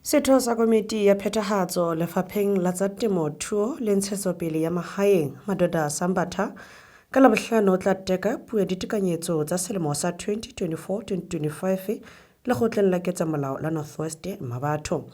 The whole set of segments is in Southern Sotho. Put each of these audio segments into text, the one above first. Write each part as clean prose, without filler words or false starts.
Setho sa komiti ya phethahatso lefapheng la tsa temothuo le ntshetsopele ya mahaeng, Madoda Sambatha, ka Labohlano o tla teka puo ya ditekanyetso tsa selemo sa 2024-2025 lekgotleng la ketsamolao la North West Mmabatho.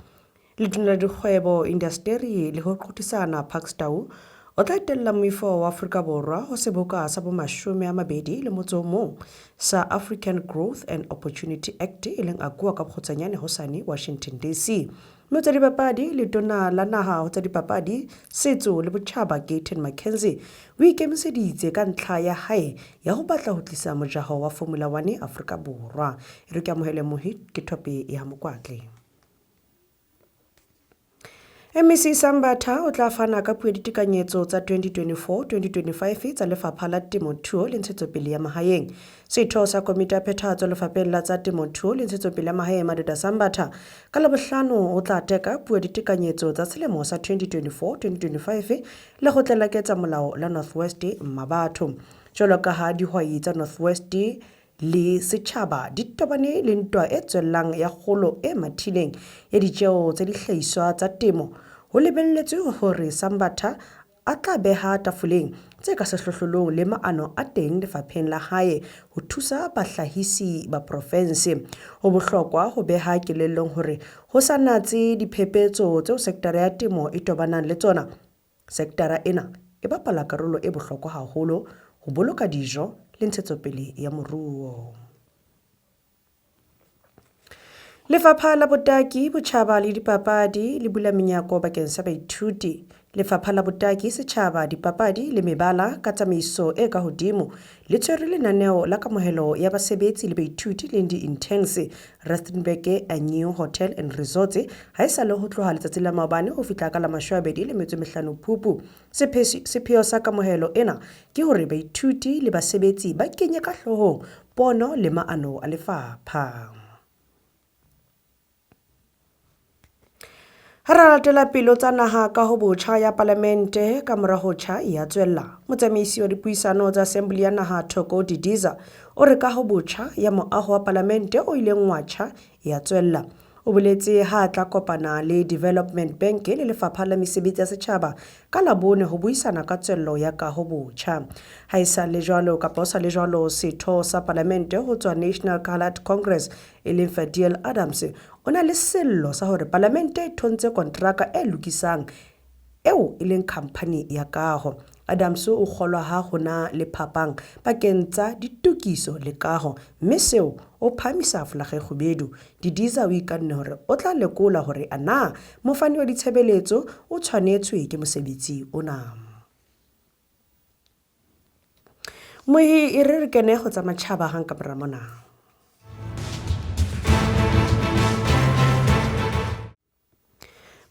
Letona la Dikgwebo, Indasteri le ho Qothisana Parks Tau o tla etella moifo wa Afrika Borwa ho seboka sa bomashome a mabedi le motso o mong sa African Growth and Opportunity Act e leng AGOA ka bokgutshwanyane hosane Washington DC. Mme tsa dipapadi, letona la naha ho tsa dipapadi, setso le botjhaba Gayton McKenzie o ikemiseditse ka ntlha ya hae ya ho batla ho tlisa mojaho wa Formula One Afrika Borwa. E re ke amohele mohi ke thope ya Mokwatle. MEC Sambatha o tla fana ka puo ditekanyetso tsa 2024-2025 tsa Lefapha la Temothuo le Ntshetsopele ya Mahaeng. Setho sa komiti ya phethahatso lefapheng la tsa Temothuo le Ntshetsopele ya Mahaeng Madoda Sambatha ka Labohlano o tla teka puo ditekanyetso tsa selemo sa 2024-2025 Lekgotleng la Ketsamolao la North West Mmabatho. Jwalo ka ha dihwai tsa North West le setjhaba di tobane le ntwa e tswellang ya kgolo e mathileng ya ditjeo tsa dihlahiswa tsa temo, ho lebelletswe hore Sambatha a tla beha tafoleng tse ka sehlohlolong le maano a teng lefapheng la hae ho thusa bahlahisi ba porofense. Ho bohlokwa ho beha kelellong hore ho sa natse diphephetso tseo sektara ya temo e tobanang le tsona, Sektara ena e bapala karolo e bohlokwa haholo ho boloka dijo le ntshetsopele ya moruo. Lefapha la Botaki, Botjhaba le Dipapadi le bula menyako bakeng sa baithuti. Lefapha la Botaki, Setjhaba, Dipapadi le Mebala ka tsamaiso e ka hodimo le tshwere lenaneo la kamohelo ya basebetsi le baithuti leng di-interns Rustenburg a New Hotel and Resorts ha e sa le ho tloha letsatsi la maobane ho fihla ka la mashome a mabedi le metso e mehlano Phupu. Sepheo sa kamohelo ena ke hore baithuti le basebetsi ba kenye ka hloohong pono le maano a lefapha. Ha ra latela pelo tsa naha ka ho botjha ya palamente ka mora ho tjha ya tswella. Motsamaisi wa dipuisano tsa Assembly ya naha Thoko Didiza o re ka ho botjha ya moaho wa palamente o ileng wa tjha ya tswella. O boletse ha a tla kopana le Development Bank le Lefapha la Mesebetsi ya Setjhaba ka Labone ho buisana ka tswello ya kaho botjha. Ha e sa le jwalo kapa ho sa le jwalo setho sa palamente ho tswa National Coloured Congress e leng Fadiel Adams o na le sello sa hore palamente e thontse kontraka e lokisang eo e leng khamphani ya kaho. Adams o kgolwa ha ho na le phapang pakeng tsa ditokiso le kaho mme seo o phahamisa folaga e kgubedu. Didiza o ikanne hore o tla lekola hore a na mofani wa ditshebeletso o tshwanetswe ke mosebetsi ona. Mohi e re re kene go tsa matšhaba gang ka mora mona.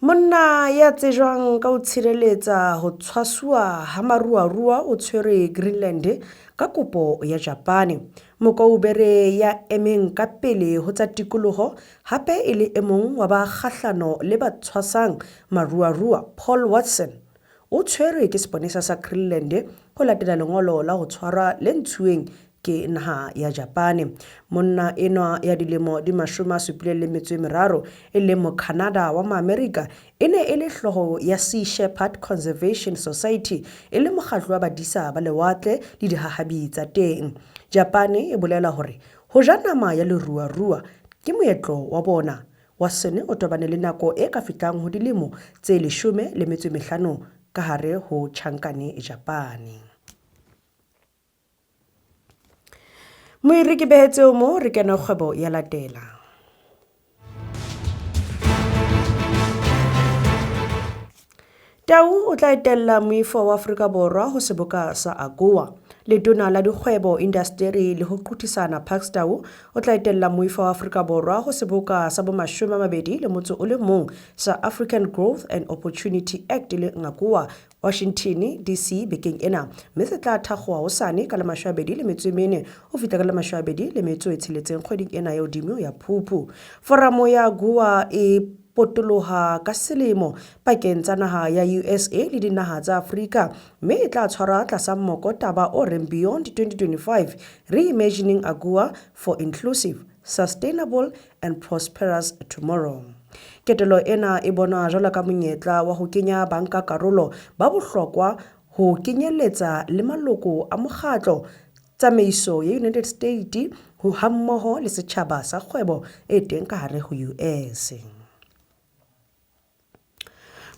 Monna ya tsejwang ka ho tshireletsa ho tshwasuwa ha maruarua o tshwerwe Greenland ka kopo ya Japane. Mokoubere ya emeng ka pele ho tsa tikoloho hape e le e mong wa ba kgahlano le ba tshwasang maruarua Paul Watson o tshwerwe ke seponesa sa Greenland ho latela lengolo la ho tshwarwa le ntshuweng ke naha ya Japane. Monna enwa ya dilemo di 73 e leng Mocanada wa Moamerika e ne e le hlooho ya Sea Shepherd Conservation Society e le mokgatlo wa badisa ba lewatle le dihahabi tsa teng. Japane e bolela hore ho ja nama ya leruarua ke moetlo wa bona. Watson o tobane le nako e ka fihlang ho dilemo tse 15 ka hare ho tjhankane Japane. Moiri ke behetseo mo re kena kgwebo ya latela. Tau o tla etella moifo wa Afrika Borwa ho seboka sa AGOA. Letona la Dikgwebo, Indasteri le ho Qothisana Parks Tau o tla etella moifo wa Afrika Borwa ho seboka sa bomashome a mabedi le motso o le mong sa African Growth and Opportunity Act le AGOA Washington, DC bekeng ena mme se tla thakgoha hosane ka la mashome a mabedi le metso e mene ho fihla ka la mashome a mabedi le metso e tsheletseng kgweding ena ya hodimo ya Phupu. Foramo ya AGOA e potoloha ka selemo pakeng tsa naha ya USA le dinaha tsa Afrika mme e tla tshwarwa tlasa mmoko taba o reng Beyond 2025, Reimagining AGOA for Inclusive, Sustainable and Prosperous Tomorrow. Ketelo ena e bonwa jwalo ka monyetla wa ho kenya bankakarolo ba bohlokwa ho kenyeletsa le maloko a mokgatlo, tsamaiso ya United States ho hammoho le setjhaba sa kgwebo e teng ka hare ho US.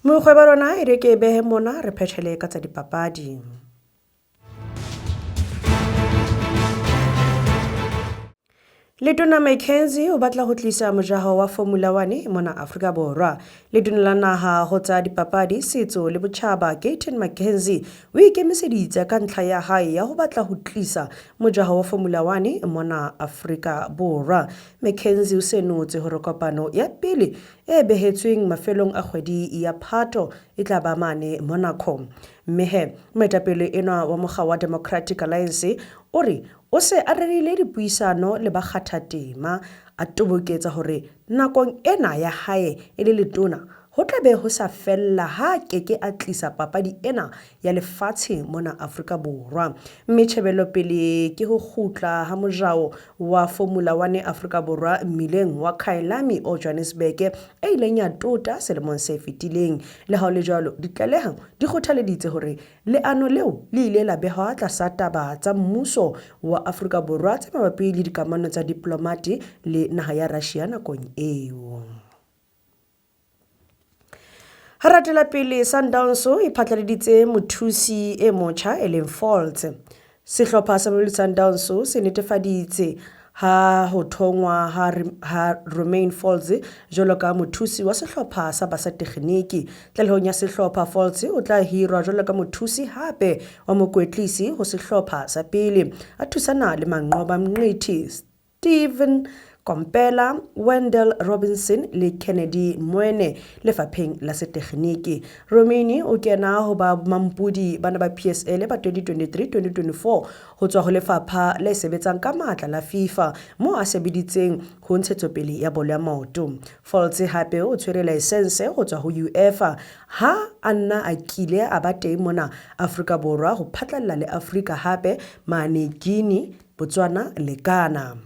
Mokgweba rona e re ke e behe mona re phethele ka tsa dipapadi. Letona McKenzie o batla ho tlisa mojaho wa Formula One mona Afrika Borwa. Letona la naha ho tsa dipapadi, setso le botjhaba Gayton McKenzie o ikemiseditse ka ntlha ya hae ya ho batla ho tlisa mojaho wa Formula One mona Afrika Borwa. McKenzie o senotse hore kopano ya pele e behetsweng mafelong a kgwedi ya Phato e tla ba mane Monaco. Mme he, moetapele enwa wa mokga wa Democratic Alliance o re o se a rerile dipuisano le bakgathatema, a toboketsa hore nakong ena ya hae e le letona ho tla be ho sa fella ha a keke a tlisa papadi ena ya lefatshe mona Afrika Borwa. Mme tjhebelopele ke ho kgutla ha mojao wa Formula One Afrika Borwa mmileng wa Kyalami o Johannesburg e ileng ya tota selemong se fetileng. Le ha ho le jwalo, ditlaleho di kgothaleditse hore Leano leo le ile la behwa tlasa taba tsa mmuso wa Afrika Borwa tse mabapi le dikamano tsa diplomate le naha ya Russia nakong eo. Ha ratela pele Sundowns e phatlaladitse mothusi e motjha e leng Folz. Sehlopha sa Mamelodi Sundowns se netefaditse ha ho thongwa ha, ha Romain Folz jwalo ka mothusi wa sehlopha sa basatekginiki. Tlalehong ya sehlopha, Folz o tla hirwa jwalo ka mothusi hape wa mokwetlisi ho sehlopha sa pele, a thusana le Manqoba Mngqithi, Stephen Kompela, Wendell Robinson le Kennedy Moene lefapheng la setekginiki. Romini o kena ho ba mampodi bana ba PSL ba 2023-2024 ho tswa ho lefapha le sebetsang ka matla la FIFA moo a sebeditseng ho ntshetsopele ya bolo ya maoto. Folz hape o tshwere laesense ho tswa ho UEFA ha a nna a kile a ba teng mona Afrika Borwa ho phatlalla le Afrika hape mane Guinea, Botswana le Ghana.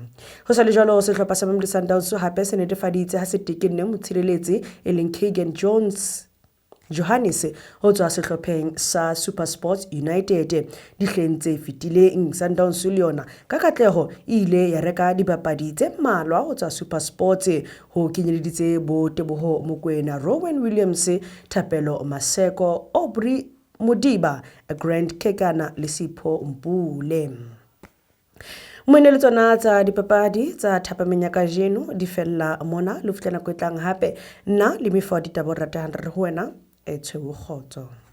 Ho sa le jwalo, sehlopha sa Mamelodi Sundowns hape se netefaditse ha se tekenne motshireletsi e leng Keagan Jones Johannes ho tswa sehlopheng sa SuperSports United. Dihleng tse fetileng, Sundowns le yona ka katleho e ile ya reka dibapadi tse mmalwa ho tswa SuperSports ho kenyeleditse bo Teboho Mokoena, Rowan Williams, Thapelo Maseko, Aubrey Modiba, Grant Kekana le Sipho Mpule. Moene le tsona tsa dipapadi tsa thapameng ya kajeno di fella mona le fihla nako e tlang hape nna le mefo wa ditaba o ratehang re re ho wena e tshweu kgotso.